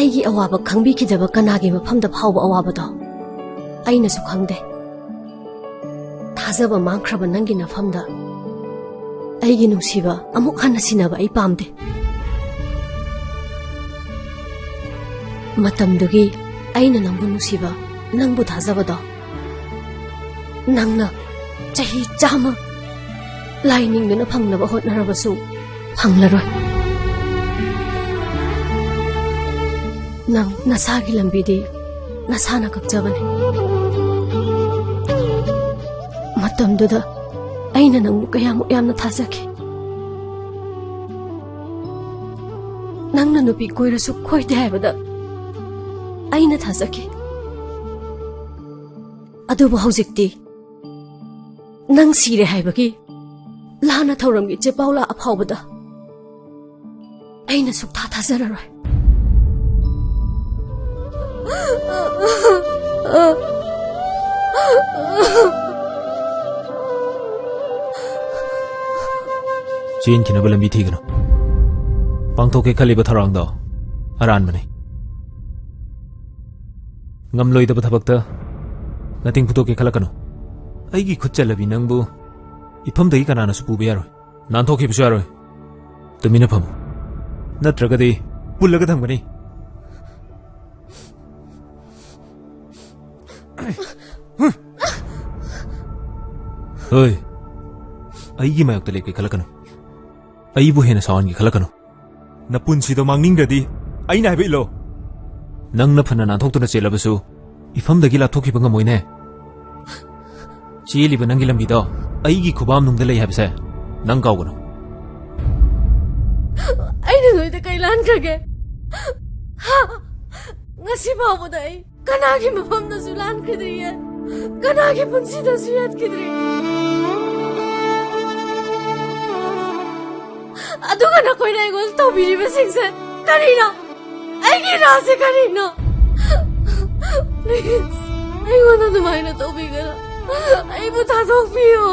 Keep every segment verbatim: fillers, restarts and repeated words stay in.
ꯑꯩꯒꯤ ꯑꯋꯥꯕ ꯈꯪꯕꯤꯈꯤꯗꯕ ꯀꯅꯥꯒꯤ ꯃꯐꯝꯗ ꯐꯥꯎꯕ ꯑꯋꯥꯕꯗꯣ ꯑꯩꯅꯁꯨ ꯈꯪꯗꯦ꯫ ꯊꯥꯖꯕ ꯃꯥꯡꯈ꯭ꯔꯕ ꯅꯪꯒꯤ ꯅꯐꯝꯗ ꯑꯩꯒꯤ ꯅꯨꯡꯁꯤꯕ ꯑꯃꯨꯛ ꯍꯟꯅ ꯁꯤꯟꯅꯕ ꯑꯩ ꯄꯥꯝꯗꯦ꯫ ꯃꯇꯝꯗꯨꯒꯤ ꯑꯩꯅ ꯅꯪꯕꯨ ꯅꯨꯡꯁꯤꯕ, ꯅꯪꯕꯨ ꯊꯥꯖꯕꯗꯣ ꯅꯪꯅ ꯆꯍꯤ ꯆꯥꯝꯃ ꯂꯥꯏ ꯅꯤꯡꯗꯨꯅ ꯐꯪꯅꯕ ꯍꯣꯠꯅꯔꯕꯁꯨ ꯐꯪꯂꯔꯣꯏ꯫ ꯅꯪ ꯅꯁꯥꯒꯤ ꯂꯝꯕꯤꯗꯤ ꯅꯁꯥꯅ ꯀꯛꯆꯕꯅꯤ꯫ ꯃꯇꯝꯗꯨꯗ ꯑꯩꯅ ꯅꯪꯕꯨ ꯀꯌꯥꯃꯨꯛ ꯌꯥꯝꯅ ꯊꯥꯖꯈꯤ꯫ ꯅꯪꯅ ꯅꯨꯄꯤ ꯀꯣꯏꯔꯁꯨ ꯀꯣꯏꯗꯦ ꯍꯥꯏꯕꯗ ꯑꯩꯅ ꯊꯥꯖꯈꯤ꯫ ꯑꯗꯨꯕꯨ ꯍꯧꯖꯤꯛꯇꯤ ꯅꯪ ꯁꯤꯔꯦ ꯍꯥꯏꯕꯒꯤ ꯂꯥꯟꯅ ꯊꯧꯔꯝꯒꯤ ꯆꯦ ꯄꯥꯎ ꯂꯥꯛꯑ ꯐꯥꯎꯕꯗ ꯑꯩꯅ ꯁꯨꯛꯊꯥ ꯊꯥꯖꯔꯔꯣꯏ꯫ ꯆꯦꯟꯈꯤꯅꯕ ꯂꯝꯕꯤ ꯊꯤꯒꯅꯨ꯫ ꯄꯥꯡꯊꯣꯛꯀꯦ ꯈꯜꯂꯤꯕ ꯊꯧꯔꯥꯡꯗꯣ ꯑꯔꯥꯟꯕꯅꯤ꯫ ꯉꯝꯂꯣꯏꯗꯕ ꯊꯕꯛꯇ ꯅꯇꯤꯡ ꯐꯨꯠꯇꯣꯛꯀꯦ ꯈꯜꯂꯛꯀꯅꯨ꯫ ꯑꯩꯒꯤ ꯈꯨꯠ ꯆꯜꯂꯕꯤ ꯅꯪꯕꯨ ꯏꯐꯝꯗꯒꯤ ꯀꯅꯥꯅꯁꯨ ꯄꯨꯕ ꯌꯥꯔꯣꯏ꯫ ꯅꯥꯟꯊꯣꯛꯈꯤꯕꯁꯨ ꯌꯥꯔꯣꯏ꯫ ꯇꯨꯃꯤꯟꯅ ꯐꯝꯃꯨ꯫ ꯅꯠꯇ꯭ꯔꯒꯗꯤ ꯄꯨꯜꯂꯒ ꯊꯝꯒꯅꯤ꯫ ꯍꯣꯏ, ꯑꯩꯒꯤ ꯃꯥꯌꯣꯛꯇ ꯂꯦꯞꯀꯦ ꯈꯜꯂꯛꯀꯅꯨ꯫ ꯑꯩꯕꯨ ꯍꯦꯟꯅ ꯁꯥꯎꯍꯟꯒꯦ ꯈꯜꯂꯛꯀꯅꯨ꯫ ꯅꯄꯨꯟꯁꯤꯗꯣ ꯃꯥꯡꯅꯤꯡꯗ꯭ꯔꯗꯤ ꯑꯩꯅ ꯍꯥꯏꯕ ꯏꯜꯂꯣ꯫ ꯅꯪꯅ ꯐꯅ ꯅꯥꯟꯊꯣꯛꯇꯨꯅ ꯆꯦꯜꯂꯕꯁꯨ ꯏꯐꯝꯗꯒꯤ ꯂꯥꯞꯊꯣꯛꯈꯤꯕ ꯉꯝꯃꯣꯏꯅꯦ꯫ ꯆꯦꯜꯂꯤꯕ ꯅꯪꯒꯤ ꯂꯝꯕꯤꯗꯣ ꯑꯩꯒꯤ ꯈꯨꯕꯥꯝꯅꯨꯡꯗ ꯂꯩ ꯍꯥꯏꯕꯁꯦ ꯅꯪ ꯀꯥꯎꯒꯅꯨ꯫ ꯑꯩꯅ ꯅꯣꯏꯗ ꯀꯩ ꯂꯥꯟꯈ꯭ꯔꯒꯦ? ꯍꯥ? ꯉꯁꯤ ꯐꯥꯎꯕꯗ ꯑꯩ ꯀꯅꯥꯒꯤ ꯃꯐꯝꯗꯁꯨ ꯂꯥꯟꯈꯤꯗ꯭ꯔꯤꯌꯦ, ꯀꯅꯥꯒꯤ ꯄꯨꯟꯁꯤꯗꯁꯨ ꯌꯦꯠꯈꯤꯗ꯭ꯔꯤ꯫ ꯑꯗꯨꯒ ꯅꯈꯣꯏꯅ ꯑꯩꯉꯣꯟꯗ ꯇꯧꯕꯤꯔꯤꯕꯁꯤꯡꯁꯦ ꯀꯔꯤꯅꯣ? ꯑꯩꯒꯤ ꯏꯔꯥꯁꯦ ꯀꯔꯤꯅꯣ? Please, ꯑꯩꯉꯣꯟꯗ ꯑꯗꯨꯃꯥꯏꯅ ꯇꯧꯕꯤꯒꯅꯨ꯫ ꯑꯩꯕꯨ ꯊꯥꯗꯣꯛꯄꯤꯌꯨ꯫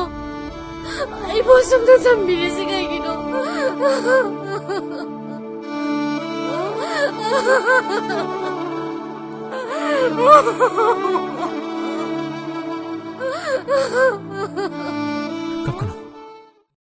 ꯑꯩꯕꯨ ꯑꯁꯨꯝꯅ ꯊꯝꯕꯤꯔꯤꯁꯤ ꯀꯩꯒꯤꯅꯣ?